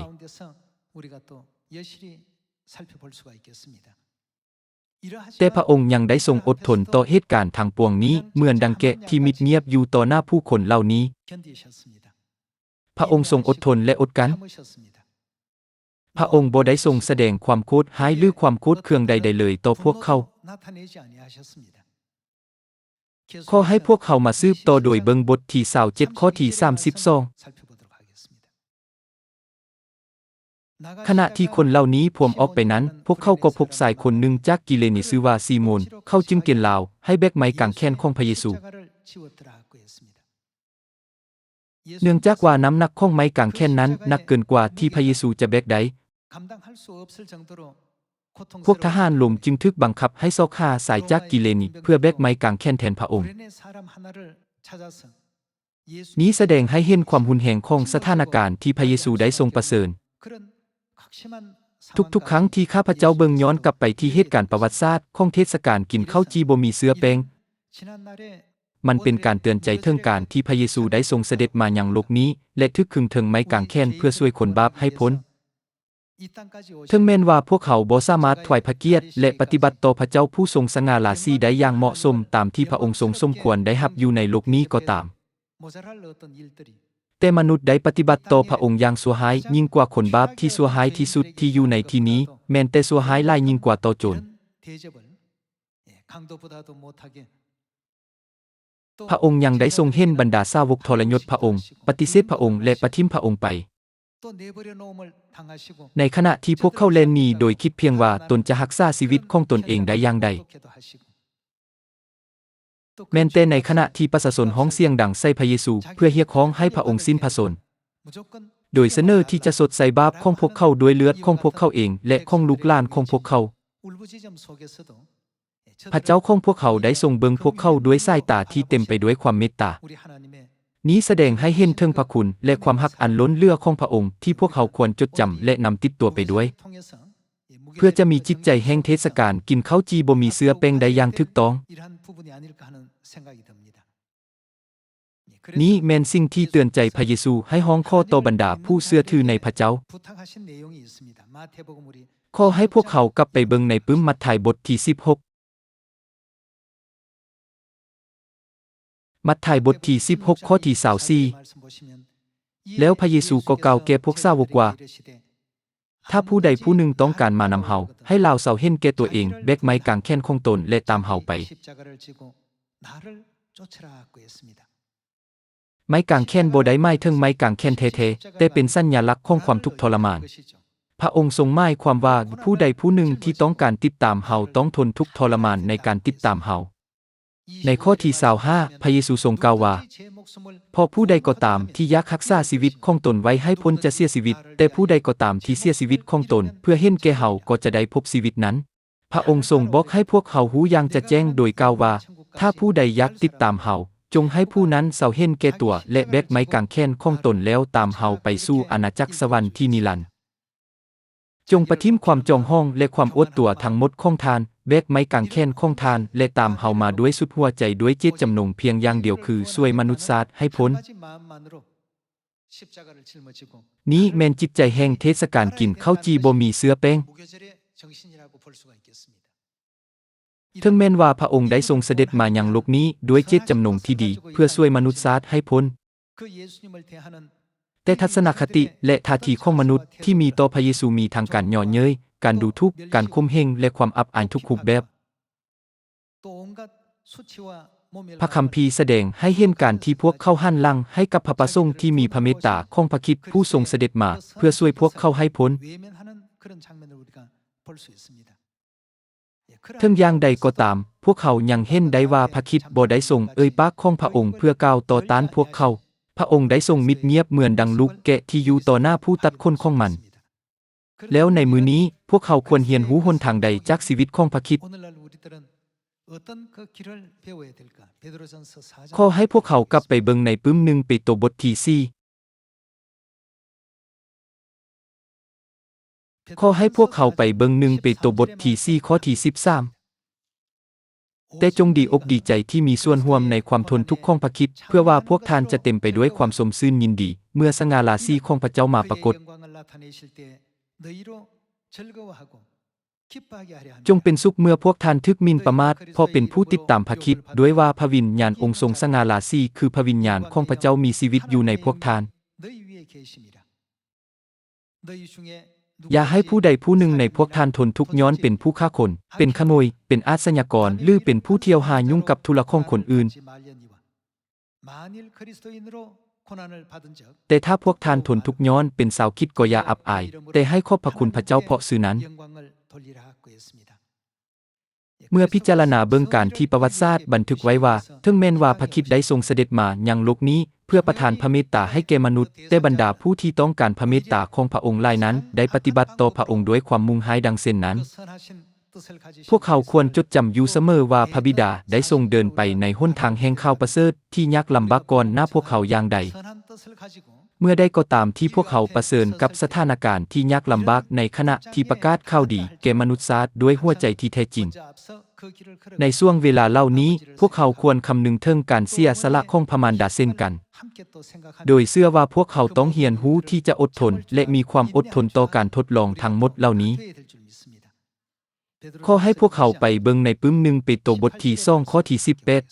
ແຕ່ພະອົງຍັງໄດ້ຊົງອົດທົນຕໍ່ເຫດການທັງປວງນີ້, ເໝືອນດັ່ງແກະທີ່ມິດງຽບຢູ່ຕໍ່ໜ້າຜູ້ຄົນເຫຼົ່ານີ້. ພະອົງຊົງອົດທົນ ແລະ ອົດກັ້ນ. ພະອົງບໍ່ໄດ້ຊົງສະແດງຄວາມໂຄດຮ້າຍ ຫຼື ຄວາມໂກດເຄືອງໃດໆເລີຍຕໍ່ພວກເຂົາ. ຂໍໃຫ້ພວກເຮົາມາສືບຕໍ່ໂດຍເບິ່ງບົດທີຊາວເຈັດ ຂໍ້ທີສາມສິບສອງ. ຂະນະທີ່ຄົນເຫຼົ່ານີ້ພວມອອກໄປນັ້ນ, ພວກເຂົາກໍພົບຊາຍຄົນໜຶ່ງຈາກກິເລນີຊື່ວ່າຊີໂມນ, ເຂົາຈຶ່ງກຽນລາວໃຫ້ແບກໄມ້ກາງແຂນຂອງພະເຢຊູ. ເນື່ອງຈາກວ່ານ້ຳໜັກຂອງໄມ້ກາງແຂນນັ້ນໜັກເກີນກວ່າທີ່ພະເຢຊູຈະແບກໄດ້, ພວກທະຫານໂຣມຈຶ່ງຖືກບັງຄັບໃຫ້ຊອກຫາຊາຍຈາກກິເລນີເພື່ອແບກໄມ້ກາງແຂນແທນພະອົງ. ນີ້ສະແດງໃຫ້ເຫັນຄວາມຮຸນແຮງຂອງສະຖານະການທີ່ພະເຢຊູໄດ້ຊົງປະເຊີນ. ທຸກໆຄັ້ງທີ່ຂ້າພະເຈົ້າເບິ່ງຍ້ອນກັບໄປທີ່ເຫດການປະຫວັດສາດຂອງເທດສະການກິນເຂົ້າຈີ່ບໍ່ມີເຊື້ອແປ້ງ, ມັນເປັນການເຕືອນໃຈເຖິງການທີ່ພະເຢຊູໄດ້ຊົງສະເດັດມາຍັງໂລກນີ້ ແລະ ຖືກຄຶງເທິງໄມ້ກາງແຂນເພື່ອຊ່ວຍຄົນບາບໃຫ້ພົ້ນ. ເຖິງແມ່ນວ່າພວກເຮົາບໍ່ສາມາດຖວາຍພະກຽດ ແລະ ປະຕິບັດຕໍ່ພະເຈົ້າຜູ້ຊົງສະຫງ່າລາສີໄດ້ຢ່າງເໝາະສົມຕາມທີ່ພະອົງຊົງສົມຄວນໄດ້ຮັບຢູ່ໃນໂລກນີ້ກໍຕາມ, ແຕ່ມະນຸດໄດ້ປະຕິບັດຕໍ່ພະອົງຢ່າງຊົ່ວຮ້າຍຍິ່ງກວ່າຄົນບາບທີ່ຊົ່ວຮ້າຍທີ່ສຸດທີ່ຢູ່ໃນທີ່ນີ້, ແມ່ນແຕ່ຊົ່ວຮ້າຍຫຼາຍຍິ່ງກວ່າຕໍ່ໂຈນ. ພະອົງຍັງໄດ້ຊົງເຫັນບັນດາສາວົກທໍລະຍົດພະອົງ, ປະຕິເສດພະອົງ ແລະ ປະຖິ້ມພະອົງໄປ, ໃນຂະນະທີ່ພວກເຂົາແລ່ນໜີໂດຍຄິດພຽງວ່າຕົນຈະຮັກສາຊີວິດຂອງຕົນເອງໄດ້ຢ່າງໃດ. ແມ່ນແຕ່ໃນຂະນະທີ່ປະຊາຊົນຮ້ອງສຽງດັງໃສ່ພະເຢຊູເພື່ອຮຽກຮ້ອງໃຫ້ພະອົງສິ້ນພະຊົນ, ໂດຍສະເໜີທີ່ຈະຊົດໃຊ້ບາບຂອງພວກເຂົາດ້ວຍເລືອດຂອງພວກເຂົາເອງ ແລະ ຂອງລູກຫຼານຂອງພວກເຂົາ, ພະເຈົ້າຂອງພວກເຮົາໄດ້ຊົງເບິ່ງພວກເຂົາດ້ວຍສາຍຕາທີ່ເຕັມໄປດ້ວຍຄວາມເມດຕາ. ນີ້ສະແດງໃຫ້ເຫັນເຖິງພະຄຸນ ແລະ ຄວາມຮັກອັນລົ້ນເຫຼືອຂອງພະອົງທີ່ພວກເຮົາຄວນຈົດຈຳ ແລະ ນຳຕິດຕົວໄປດ້ວຍ, ເພື່ອຈະມີຈິດໃຈແຫ່ງເທດສະການກິນເຂົ້າຈີ່ບໍ່ມີເຊື້ອແປ້ງໄດ້ຢ່າງຖືກຕ້ອງ. ນີ້ແມ່ນສິ່ງທີ່ເຕືອນໃຈພະເຢຊູໃຫ້ຮ້ອງຂໍຕໍ່ບັນດາຜູ້ເຊື່ອຖືໃນພະເຈົ້າ. ຂໍໃຫ້ພວກເຮົາກັບໄປເບິ່ງໃນປຶ້ມມັດທາຍບົດທີສິບຫົກ. ມັດທາຍບົດທີສິບຫົກ ຂໍ້ທີຊາວສີ່. ແລ້ວພະເຢຊູກໍກ່າວແກ່ພວກສາວົກວ່າ, ຖ້າຜູ້ໃດຜູ້ໜຶ່ງຕ້ອງການມານຳເຮົາ, ໃຫ້ລາວເຊົາເຫັນແກ່ຕົວເອງ, ແບກໄມ້ກາງແຂນຂອງຕົນ ແລະ ຕາມເຮົາໄປ. ໄມ້ກາງແຂນບໍ່ໄດ້ໝາຍເຖິງໄມ້ກາງແຂນແທ້ໆ, ແຕ່ເປັນສັນຍາລັກຂອງຄວາມທຸກທໍລະມານ. ພະອົງຊົງໝາຍຄວາມວ່າ ຜູ້ໃດຜູ້ໜຶ່ງທີ່ຕ້ອງການຕິດຕາມເຮົາຕ້ອງທົນທຸກທໍລະມານໃນການຕິດຕາມເຮົາ. ໃນຂໍ້ທີຊາວຫ້າ ພະເຢຊູຊົງກ່າວວ່າ, ເພາະຜູ້ໃດກໍຕາມທີ່ຢາກຮັກສາຊີວິດຂອງຕົນໄວ້ໃຫ້ພົ້ນຈະເສຍຊີວິດ, ແຕ່ຜູ້ໃດກໍຕາມທີ່ເສຍຊີວິດຂອງຕົນເພື່ອເຫັນແກ່ເຮົາກໍຈະໄດ້ພົບຊີວິດນັ້ນ. ພະອົງຊົງບອກໃຫ້ພວກເຮົາຮູ້ຢ່າງຈະແຈ້ງໂດຍກ່າວວ່າ, ຖ້າຜູ້ໃດຢາກຕິດຕາມເຮົາ, ຈົ່ງໃຫ້ຜູ້ນັ້ນເຊົາເຫັນແກ່ຕົວ ແລະ ແບກໄມ້ກາງແຂນຂອງຕົນແລ້ວຕາມເຮົາໄປສູ່ອານາຈັກສະຫວັນທີ່ນິລັນ. ຈົ່ງປະຖິ້ມຄວາມຈອງຫອງ ແລະ ຄວາມອວດຕົວທັງໝົດຂອງທ່ານ, ແບກໄມ້ກາງແຂນຂອງທ່ານ ແລະ ຕາມເຮົາມາດ້ວຍສຸດຫົວໃຈດ້ວຍເຈດຈຳນົງພຽງຢ່າງດຽວຄືຊ່ວຍມະນຸດຊາດໃຫ້ພົ້ນ. ນີ້ແມ່ນຈິດໃຈແຫ່ງເທດສະການກິນເຂົ້າຈີ່ບໍ່ມີເຊື້ອແປ້ງ. ເຖິງແມ່ນວ່າພະອົງໄດ້ຊົງສະເດັດມາຍັງໂລກນີ້ດ້ວຍເຈດຈຳນົງທີ່ດີເພື່ອຊ່ວຍມະນຸດຊາດໃຫ້ພົ້ນ, ແຕ່ທັດສະນະຄະຕິ ແລະ ທ່າທີຂອງມະນຸດທີ່ມີຕໍ່ພະເຢຊູມີທັງການເຍາະເຍີ້ຍ, ການດູຖູກ, ການຂົ່ມເຫັງ ແລະ ຄວາມອັບອາຍທຸກຮູບແບບ. ພະຄຳພີສະແດງໃຫ້ເຫັນການທີ່ພວກເຂົາຫັນຫຼັງໃຫ້ກັບພະປະສົງທີ່ມີພະເມດຕາຂອງພະຄຣິດຜູ້ຊົງສະເດັດມາເພື່ອຊ່ວຍພວກເຂົາໃຫ້ພົ້ນ. ເຖິງຢ່າງໃດກໍຕາມ, ພວກເຮົາຍັງເຫັນໄດ້ວ່າພະຄຣິດບໍ່ໄດ້ຊົງເອີ່ຍປາກຂອງພະອົງເພື່ອກ່າວຕໍ່ຕ້ານພວກເຂົາ. ພະອົງໄດ້ຊົງມິດງຽບເໝືອນດັ່ງລູກແກະທີ່ຢູ່ຕໍ່ໜ້າຜູ້ຕັດຂົນຂອງມັນ. ແລ້ວໃນມື້ນີ້, ພວກເຮົາຄວນຮຽນຮູ້ຫົນທາງໃດຈາກຊີວິດຂອງພະຄຣິດ? ຂໍໃຫ້ພວກເຮົາກັບໄປເບິ່ງໃນປຶ້ມໜຶ່ງເປໂຕບົດທີສີ່. ຂໍໃຫ້ພວກເຮົາໄປເບິ່ງໜຶ່ງເປໂຕບົດທີສີ່ ຂໍ້ທີສິບສາມ. ແຕ່ຈົ່ງດີອົກດີໃຈທີ່ມີສ່ວນຮ່ວມໃນຄວາມທົນທຸກຂອງພະຄຣິດ, ເພື່ອວ່າພວກທ່ານຈະເຕັມໄປດ້ວຍຄວາມຊົມຊື່ນຍິນດີ ເມື່ອສະຫງ່າລາສີຂອງພະເຈົ້າມາປາກົດ. ຈົ່ງເປັນສຸກເມື່ອພວກທ່ານຖືກໝິ່ນປະໝາດ ເພາະເປັນຜູ້ຕິດຕາມພະຄຣິດ, ດ້ວຍວ່າພະວິນຍານອົງຊົງສະຫງ່າລາສີ ຄືພະວິນຍານຂອງພະເຈົ້າມີຊີວິດຢູ່ໃນພວກທ່ານ. ຢ່າໃຫ້ຜູ້ໃດຜູ້ໜຶ່ງໃນພວກທ່ານທົນທຸກຍ້ອນເປັນຜູ້ຂ້າຄົນ, ເປັນຂະໂມຍ, ເປັນອາຊຍາກອນ ຫຼື ເປັນຜູ້ທ່ຽວຫາຫຍຸ້ງກັບທຸລະຂອງຄົນອື່ນ. ແຕ່ຖ້າພວກທ່ານທົນທຸກຍ້ອນເປັນຊາວຄຣິສ ກໍຢ່າອັບອາຍ, ແຕ່ໃຫ້ຂອບພະຄຸນພະເຈົ້າເພາະຊື່ນັ້ນ. ເມື່ອພິຈາລະນາເບິ່ງການທີ່ປະຫວັດສາດບັນທຶກໄວ້ວ່າ, ເຖິງແມ່ນວ່າພະຄຣິດໄດ້ຊົງສະເດັດມາຍັງໂລກນີ້ເພື່ອປະທານພະເມດຕາໃຫ້ແກ່ມະນຸດ, ແຕ່ບັນດາຜູ້ທີ່ຕ້ອງການພະເມດຕາຂອງພະອົງຫຼາຍນັ້ນໄດ້ປະຕິບັດຕໍ່ພະອົງດ້ວຍຄວາມມຸ່ງຮ້າຍດັ່ງເຊັ່ນນັ້ນ. ພວກເຮົາຄວນຈົດຈຳຢູ່ສະເໝີວ່າພະບິດາໄດ້ຊົງເດີນໄປໃນຫົນທາງແຫ່ງຂ່າວປະເສີດທີ່ຍາກລຳບາກກ່ອນໜ້າພວກເຮົາຢ່າງໃດ. ເມື່ອໃດກໍຕາມທີ່ພວກເຮົາປະເຊີນກັບສະຖານະການທີ່ຍາກລຳບາກໃນຂະນະທີ່ປະກາດຂ່າວດີແກ່ມະນຸດຊາດດ້ວຍຫົວໃຈທີ່ແທ້ຈິງ, ໃນຊ່ວງເວລາເຫຼົ່ານີ້, ພວກເຮົາຄວນຄຳນຶງເຖິງການເສຍສະຫຼະຂອງພະມານດາເຊັ່ນກັນ, ໂດຍເຊື່ອວ່າພວກເຮົາຕ້ອງຮຽນຮູ້ທີ່ຈະອົດທົນ ແລະ ມີຄວາມອົດທົນຕໍ່ການທົດລອງທັງໝົດເຫຼົ່ານີ້. ຂໍໃຫ້ພວກເຮົາໄປເບິ່ງໃນປຶ້ມໜຶ່ງເປໂຕບົດທີສອງ ຂໍ້ທີສິບແປດ.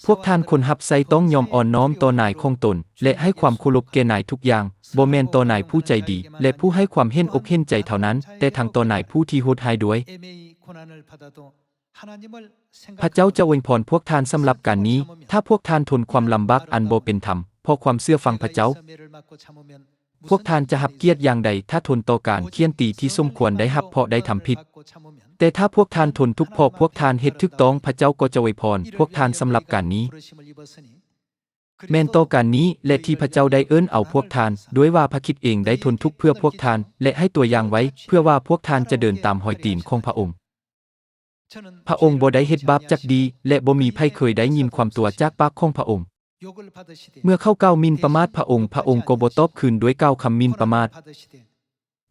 ພວກທ່ານຄົນຮັບໃຊ້ຕ້ອງຍອມອ່ອນນ້ອມຕໍ່ນາຍຂອງຕົນ ແລະ ໃຫ້ຄວາມເຄົາລົບແກ່ນາຍທຸກຢ່າງ, ບໍ່ແມ່ນຕໍ່ນາຍຜູ້ໃຈດີ ແລະ ຜູ້ໃຫ້ຄວາມເຫັນອົກເຫັນໃຈເທົ່ານັ້ນ, ແຕ່ທັງຕໍ່ນາຍຜູ້ທີ່ໂຫດຮ້າຍດ້ວຍ. ພະເຈົ້າຈະອວຍພອນພວກທ່ານສຳລັບການນີ້, ຖ້າພວກທ່ານທົນຄວາມລຳບາກອັນບໍ່ເປັນທຳ ເພາະຄວາມເຊື່ອຟັງພະເຈົ້າ. ພວກທ່ານຈະຮັບກຽດຢ່າງໃດຖ້າທົນຕໍ່ການຂ້ຽນຕີທີ່ສົມຄວນໄດ້ຮັບເພາະໄດ້ທຳຜິດ? ແຕ່ຖ້າພວກທ່ານທົນທຸກເພາະພວກທ່ານເຮັດຖືກຕ້ອງ, ພະເຈົ້າກໍຈະອວຍພອນພວກທ່ານສຳລັບການນີ້. ແມ່ນຕໍ່ການນີ້ແຫຼະທີ່ພະເຈົ້າໄດ້ເອີ້ນເອົາພວກທ່ານ, ດ້ວຍວ່າພະຄຣິດເອງໄດ້ທົນທຸກເພື່ອພວກທ່ານ ແລະ ໃຫ້ຕົວຢ່າງໄວ້, ເພື່ອວ່າພວກທ່ານຈະເດີນຕາມຮອຍຕີນຂອງພະອົງ. ພະອົງບໍ່ໄດ້ເຮັດບາບຈັກດີ້ ແລະ ບໍ່ມີໃຜເຄີຍໄດ້ຍິນຄວາມຕົວະຈາກປາກຂອງພະອົງ. ເມື່ອເຂົາກ່າວໝິ່ນປະໝາດພະອົງ, ພະອົງກໍບໍ່ຕອບຄືນດ້ວຍກ່າວຄຳໝິ່ນປະໝາດ.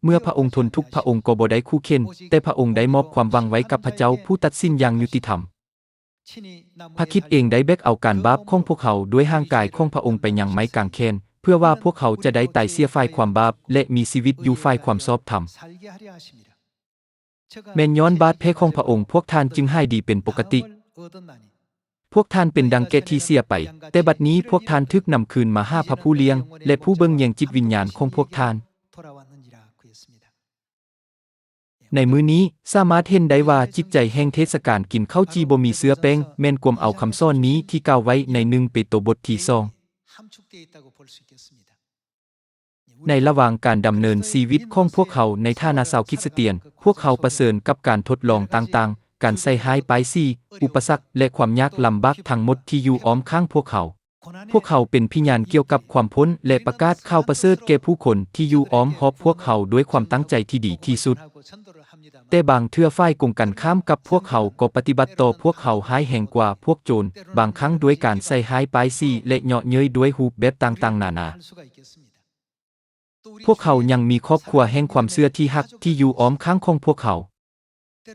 ເມື່ອພະອົງທົນທຸກ, ພະອົງກໍບໍ່ໄດ້ຂູ່ເຂັນ, ແຕ່ພະອົງໄດ້ມອບຄວາມຫວັງໄວ້ກັບພະເຈົ້າຜູ້ຕັດສິນຢ່າງຍຸຕິທຳ. ພະຄຣິດເອງໄດ້ແບກເອົາການບາບຂອງພວກເຮົາດ້ວຍຮ່າງກາຍຂອງພະອົງໄປຍັງໄມ້ກາງແຂນ, ເພື່ອວ່າພວກເຮົາຈະໄດ້ຕາຍເສຍຝ່າຍຄວາມບາບ ແລະ ມີຊີວິດຢູ່ຝ່າຍຄວາມຊອບທຳ. ແມ່ນຍ້ອນບາດແຜຂອງພະອົງ, ພວກທ່ານຈຶ່ງຫາຍດີເປັນປົກກະຕິ. ພວກທ່ານເປັນດັ່ງແກະທີ່ເສຍໄປ, ແຕ່ບັດນີ້ພວກທ່ານຖືກນຳຄືນມາຫາພະຜູ້ລ້ຽງ ແລະ ຜູ້ເບິ່ງແຍງຈິດວິນຍານຂອງພວກທ່ານ. ໃນມື້ນີ້, ສາມາດເຫັນໄດ້ວ່າຈິດໃຈແຫ່ງເທດສະການກິນເຂົ້າຈີ່ບໍ່ມີເຊື້ອແປ້ງ ແມ່ນກວມເອົາຄຳສອນນີ້ທີ່ກ່າວໄວ້ໃນໜຶ່ງເປໂຕບົດທີສອງ. ໃນລະຫວ່າງການດຳເນີນຊີວິດຂອງພວກເຮົາໃນຖານະຊາວຄຣິສຕຽນ, ພວກເຮົາປະເຊີນກັບການທົດລອງຕ່າງໆ, ການໃສ່ຮ້າຍປ້າຍສີ, ອຸປະສັກ ແລະ ຄວາມຍາກລຳບາກທັງໝົດທີ່ຢູ່ອ້ອມຂ້າງພວກເຮົາ. ພວກເຮົາເປັນພະຍານກ່ຽວກັບຄວາມພົ້ນ ແລະ ປະກາດຂ່າວປະເສີດແກ່ຜູ້ຄົນທີ່ຢູ່ອ້ອມຮອບພວກເຮົາດ້ວຍຄວາມຕັ້ງໃຈທີ່ດີທີ່ສຸດ. ແຕ່ບາງເທື່ອຝ່າຍກົງກັນຂ້າມກັບພວກເຮົາກໍປະຕິບັດຕໍ່ພວກເຮົາຮ້າຍແຮງກວ່າພວກໂຈນ, ບາງຄັ້ງດ້ວຍການໃສ່ຮ້າຍປ້າຍສີ ແລະ ເຍາະເຍີ້ຍດ້ວຍຮູບແບບຕ່າງໆນານາ. ພວກເຮົາຍັງມີຄອບຄົວແຫ່ງຄວາມເຊື່ອທີ່ຮັກທີ່ຢູ່ອ້ອມຂ້າງຂອງພວກເຮົາ.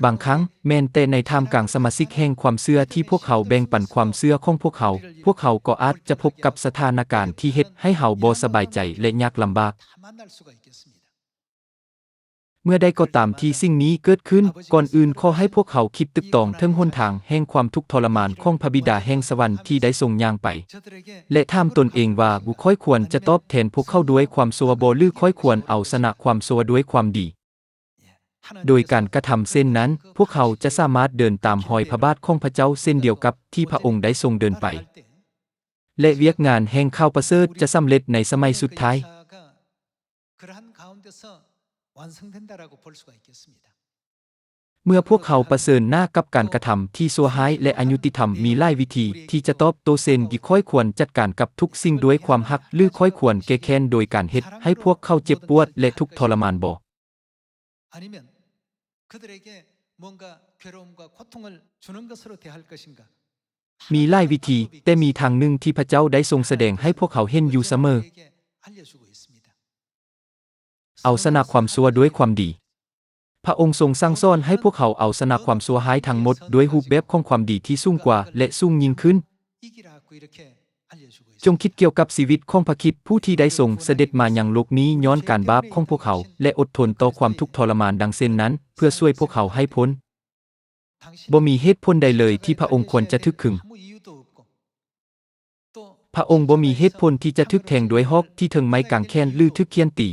ບາງຄັ້ງ, ແມ່ນແຕ່ໃນທ່າມກາງສະມາຊິກແຫ່ງຄວາມເຊື່ອທີ່ພວກເຮົາແບ່ງປັນຄວາມເຊື່ອຂອງພວກເຮົາ, ພວກເຮົາກໍອາດຈະພົບກັບສະຖານະການທີ່ເຮັດໃຫ້ເຮົາບໍ່ສະບາຍໃຈ ແລະ ຍາກລຳບາກ. ເມື່ອໃດກໍຕາມທີ່ສິ່ງນີ້ເກີດຂຶ້ນ, ກ່ອນອື່ນຂໍໃຫ້ພວກເຮົາຄິດຕຶກຕອງເຖິງຫົນທາງແຫ່ງຄວາມທຸກທໍລະມານຂອງພະບິດາແຫ່ງສະຫວັນທີ່ໄດ້ຊົງຍ່າງໄປ ແລະ ຖາມຕົນເອງວ່າ, ບຸຂ້ອຍຄວນຈະຕອບແທນພວກເຂົາດ້ວຍຄວາມຊົ່ວບໍ ຫຼື ຂ້ອຍຄວນເອົາຊະນະຄວາມຊົ່ວດ້ວຍຄວາມດີ? ໂດຍການກະທຳເຊັ່ນນັ້ນ, ພວກເຮົາຈະສາມາດເດີນຕາມຮອຍພະບາດຂອງພະເຈົ້າເຊັ່ນດຽວກັບທີ່ພະອົງໄດ້ຊົງເດີນໄປ, ແລະ ວຽກງານແຫ່ງຂ່າວປະເສີດຈະສຳເລັດໃນສະໄໝສຸດທ້າຍ. ເມື່ອພວກເຮົາປະເຊີນໜ້າກັບການກະທຳທີ່ຊົ່ວຮ້າຍ ແລະ ອະຍຸຕິທຳ, ມີຫຼາຍວິທີທີ່ຈະຕອບໂຕ້ເຊັ່ນ, ຂ້ອຍຄວນຈັດການກັບທຸກສິ່ງດ້ວຍຄວາມຮັກ ຫຼື ຂ້ອຍຄວນແກ້ແຄ້ນໂດຍການເຮັດໃຫ້ພວກເຂົາເຈັບປວດ ແລະ ທຸກທໍລະມານບໍ? 아니면 그들에게 뭔가 괴로움과 고통을 주는 것으로 대할 것인가? ມີຫຼາຍວິທີ, ແຕ່ມີທາງໜຶ່ງທີ່ພະເຈົ້າໄດ້ຊົງສະແດງໃຫ້ພວກເຮົາເຫັນຢູ່ສະເໝີ. 알려주고 있습니다. ເອົາຊະນະຄວາມຊົ່ວດ້ວຍຄວາມດີ. ພະອົງຊົງສັ່ງສອນໃຫ້ພວກເຮົາເອົາຊະນະຄວາມຊົ່ວຮ້າຍທັງໝົດດ້ວຍຮູບແບບຂອງຄວາມດີທີ່ສູງກວ່າ ແລະ ສູງຍິ່ງຂຶ້ນ. 이기라. ຈົ່ງຄິດກ່ຽວກັບຊີວິດຂອງພະຄຣິດຜູ້ທີ່ໄດ້ຊົງສະເດັດມາຍັງໂລກນີ້ຍ້ອນການບາບຂອງພວກເຮົາ ແລະ ອົດທົນຕໍ່ຄວາມທຸກທໍລະມານດັ່ງເຊັ່ນນັ້ນ ເພື່ອຊ່ວຍພວກເຮົາໃຫ້ພົ້ນ. ບໍ່ມີເຫດຜົນໃດເລີຍທີ່ພະອົງຄວນຈະຖືກຂຶງ. ພະອົງບໍ່ມີເຫດຜົນທີ່ຈະຖືກແທງດ້ວຍຫອກທີ່ເທິງໄມ້ກາງແຂນ ຫຼື ຖືກຂ້ຽນຕີ.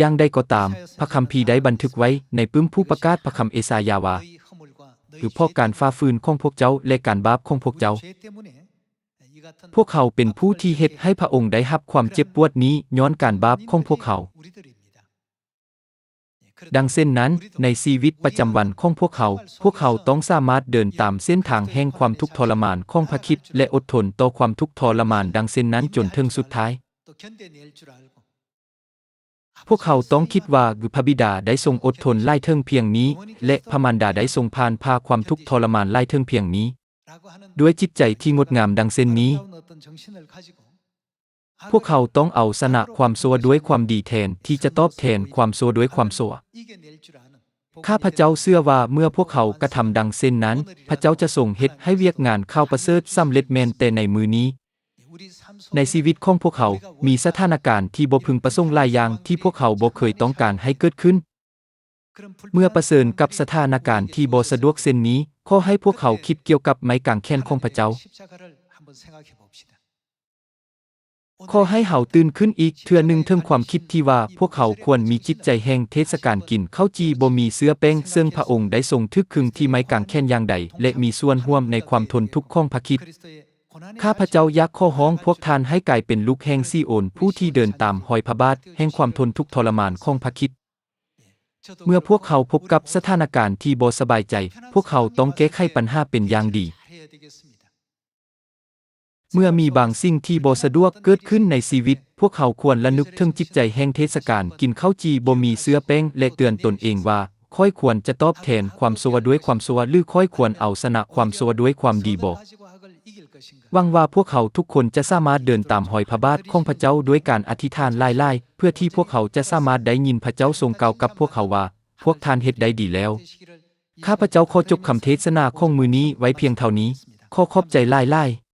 ຢ່າງໃດກໍຕາມ, ພະຄຳພີໄດ້ບັນທຶກໄວ້ໃນປຶ້ມຜູ້ປະກາດພະຄຳເອສາຍາວ່າ, ຫຼືເພາະການຝ່າຝືນຂອງພວກເຈົ້າ ແລະ ການບາບຂອງພວກເຈົ້າ. ພວກເຂົາເປັນຜູ້ທີ່ເຮັດໃຫ້ພະອົງໄດ້ຮັບຄວາມເຈັບປວດນີ້ຍ້ອນການບາບຂອງພວກເຂົາ. ດັ່ງເຊັ່ນນັ້ນ, ໃນຊີວິດປະຈຳວັນຂອງພວກເຂົາ, ພວກເຂົາຕ້ອງສາມາດເດີນຕາມເສັ້ນທາງແຫ່ງຄວາມທຸກທໍລະມານຂອງພະຄຣິດ ແລະ ອົດທົນຕໍ່ຄວາມທຸກທໍລະມານດັ່ງເຊັ່ນນັ້ນຈົນເຖິງສຸດທ້າຍ. ພວກເຂົາຕ້ອງຄິດວ່າ ພະບິດາໄດ້ຊົງອົດທົນຫຼາຍເຖິງພຽງນີ້ ແລະ ພະມານດາໄດ້ຊົງຜ່ານຜ່າຄວາມທຸກທໍລະມານຫຼາຍເຖິງພຽງນີ້. ດ້ວຍຈິດໃຈທີ່ງົດງາມດັ່ງເຊັ່ນນີ້, ພວກເຂົາຕ້ອງເອົາຊະນະຄວາມຊົ່ວດ້ວຍຄວາມດີແທນທີ່ຈະຕອບແທນຄວາມຊົ່ວດ້ວຍຄວາມຊົ່ວ. ຂ້າພະເຈົ້າເຊື່ອວ່າເມື່ອພວກເຂົາກະທຳດັ່ງເຊັ່ນນັ້ນ, ພະເຈົ້າຈະຊົງເຮັດໃຫ້ວຽກງານຂ່າວປະເສີດສຳເລັດແມ່ນແຕ່ໃນມື້ນີ້. ໃນຊີວິດຂອງພວກເຮົາ, ມີສະຖານະການທີ່ບໍ່พึງປະສົງຫຼາຍຢ່າງທີ່ພວກເຮົາບໍ່ເຄີຍຕ້ອງການໃຫ້ເກີດຂຶ້ນ. ເມື່ອປະເຊີນກັບສະຖານະການທີ່ບໍ່ສະດວກເຊັ່ນນີ້, ຂໍໃຫ້ພວກເຮົາຄິດກ່ຽວກັບໄມ້ກາງແຂນຂອງພະເຈົ້າ. ຂໍໃຫ້ເຮົາຕື່ນຂຶ້ນອີກເທື່ອໜຶ່ງເຖິງຄວາມຄິດທີ່ວ່າພວກເຮົາຄວນມີຈິດໃຈແຫ່ງເທດສະການກິນເຂົ້າຈີ່ບໍ່ມີເຊື້ອແປ້ງ, ເຊິ່ງພະອົງໄດ້ຊົງຖືກຄຶງທີ່ໄມ້ກາງແຂນຢ່າງໃດ ແລະ ມີສ່ວນຮ່ວມໃນຄວາມທົນທຸກຂອງພະຄຣິດ. ຂ້າພະເຈົ້າຢາກຂໍຮ້ອງພວກທ່ານໃຫ້ກາຍເປັນລູກແຫ່ງຊີໂອນ, ຜູ້ທີ່ເດີນຕາມຮອຍພະບາດແຫ່ງຄວາມທົນທຸກທໍລະມານຂອງພະຄຣິດ. ເມື່ອພວກເຮົາພົບກັບສະຖານະການທີ່ບໍ່ສະບາຍໃຈ, ພວກເຮົາຕ້ອງແກ້ໄຂບັນຫາເປັນຢ່າງດີ. ເມື່ອມີບາງສິ່ງທີ່ບໍ່ສະດວກເກີດຂຶ້ນໃນຊີວິດ, ພວກເຮົາຄວນລະນຶກເຖິງຈິດໃຈແຫ່ງເທດສະການກິນເຂົ້າຈີ່ບໍ່ມີເຊື້ອແປ້ງ ແລະ ເຕືອນຕົນເອງວ່າ, ຂ້ອຍຄວນຈະຕອບແທນຄວາມຊົ່ວດ້ວຍຄວາມຊົ່ວ ຫຼື ຂ້ອຍຄວນເອົາຊະນະຄວາມຊົ່ວດ້ວຍຄວາມດີບໍ? ຫວັງວ່າພວກເຮົາທຸກຄົນຈະສາມາດເດີນຕາມຮອຍພະບາດຂອງພະເຈົ້າດ້ວຍການອະທິຖານຫຼາຍໆ, ເພື່ອທີ່ພວກເຮົາຈະສາມາດໄດ້ຍິນພະເຈົ້າຊົງກ່າວກັບພວກເຮົາວ່າ, ພວກທ່ານເຮັດໄດ້ດີແລ້ວ. ຂ້າພະເຈົ້າຂໍຈົບຄຳເທດສະນາຂອງມື້ນີ້ໄວ້ພຽງເທົ່ານີ້. ຂໍຂອບໃຈຫຼາຍໆ.